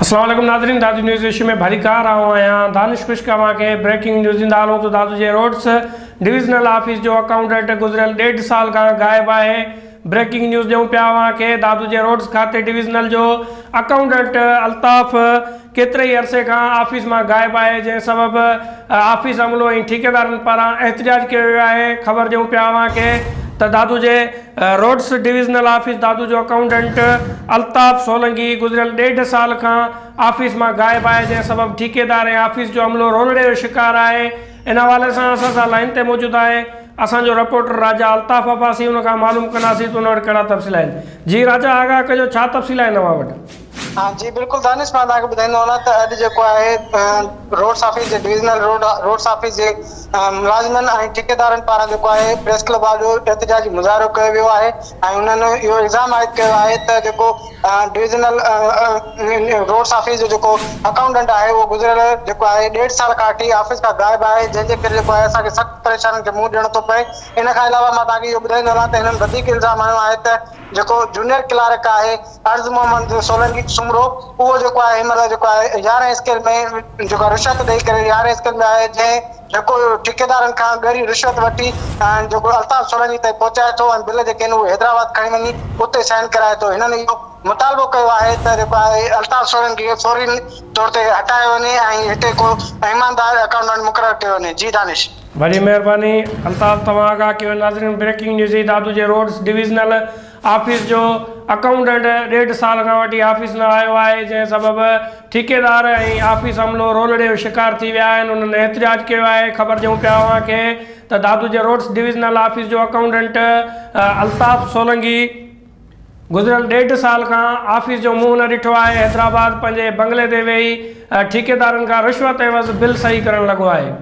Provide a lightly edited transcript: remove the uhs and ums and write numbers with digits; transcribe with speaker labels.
Speaker 1: السلام عليڪم ناظرين دادو نيوز ايشو ۾ ڀليڪار آئون آهيان دانش خشڪ اوهان کي بريڪنگ نيوز ڏيندا هلون ته دادو جي روڊس ڊويزنل آفيس جو اڪائونٽنٽ گذريل ڏيڍ سال کان غائب آهي بريڪنگ نيوز ڏيون پيا اوهان کي دادو جي روڊس کاتي ڊويزنل جو اڪائونٽنٽ الطاف ڪيتري ئي عرصي کان آفيس مان غائب آهي جنهن سبب آفيس عملو ۽ ٺيڪيدارن پاران احتجاج ڪيو ويو آهي خبر ڏيون پيا اوهان کي ته دادو جي روڊس ڊويزنل آفيس دادو جو اڪائونٽنٽ الطاف سولنگي گذريل ڏيڍ سال کان آفيس مان غائب آهي جنهن سبب ٺيڪيدار ۽ آفيس جو عملو رولڙي جو شڪار آهي ان حوالي سان اسان سان لائين تي موجود آهي اسان جو رپورٽر راجا الطاف عباسي ان کان معلوم ڪنداسين ته ان وٽ ڪهڙا تفصيل آهن جي راجا آگاهه ڪجو ڇا تفصيل آهن اوهان وٽ.
Speaker 2: ها جي بلڪل دانش مان توهان کي ٻڌائيندو هلان ته اڄ جيڪو آهي روڊس آفيس جي ڊويزنل روڊ روڊس آفيس جي ملازمن ۽ ٺيڪيدارن پاران جيڪو آهي پريس ڪلب آڏو احتجاجي مظاهرو ڪيو ويو آهي ۽ انهن اهو الزام عائد ڪيو آهي ته جيڪو ڊويزنل روڊس آفيس جو جيڪو اڪائونٽنٽ آهي اهو گذريل جيڪو آهي ڏيڍ سال کان وٺي آفيس کان غائب آهي جنهن جي ڪري جيڪو آهي اسان کي سخت پريشانين کي منهن ڏيڻو ٿو پئي ان کان علاوه مان توهان کي اهو ٻڌائيندو هلان ته هنن وڌيڪ الزام هنيو آهي ته جيڪو جونيئر ڪلارڪ آهي عرض محمد سولنگي سومرو اهو جيڪو آهي هن مهل جيڪو آهي يارهين اسڪيل ۾ جيڪو آهي رشوت ڏئي ڪري يارهين اسڪيل ۾ آهي جنهن جيڪو ٺيڪيدارن کان ڳري رشوت وٺي ۽ جيڪو الطاف سولنگي تائين پهچائي ٿو ۽ بل جيڪي آهن اهي حيدرآباد کڻي وڃي اتي سائن ڪرائي ٿو هنن اهو مطالبو ڪيو آهي ته جيڪو آهي الطاف سولنگي کي فوري طور تي هٽايو وڃي ۽ هتي ڪو ايماندار اڪائونٽنٽ مقرر ڪيو وڃي جي دانش.
Speaker 1: وڏي مهرباني الطاف توهان آگاهه ڪيو ناظرين بريڪنگ نيوز هي دادو جي روڊس ڊويزنل آفيس جو اڪائونٽنٽ ڏيڍ سال کان وٺي آفيس نه آيو آهي جنهن سبب ٺيڪيدار ۽ آفيس عملو رولڙي جو شڪار ٿي ويا آهن انهن احتجاج ڪيو آهي خبر ڏيون پيا اوهان کي ته دادو جي روڊس ڊويزنل آفيس جو اڪائونٽنٽ الطاف سولنگي گذريل ڏيڍ سال کان آفيس جو منهن نه ڏٺو آهي حيدرآباد پنهنجي بنگلي تي ويهي ٺيڪيدارن کان رشوت عيوض بل صحيح ڪرڻ لڳو آهي.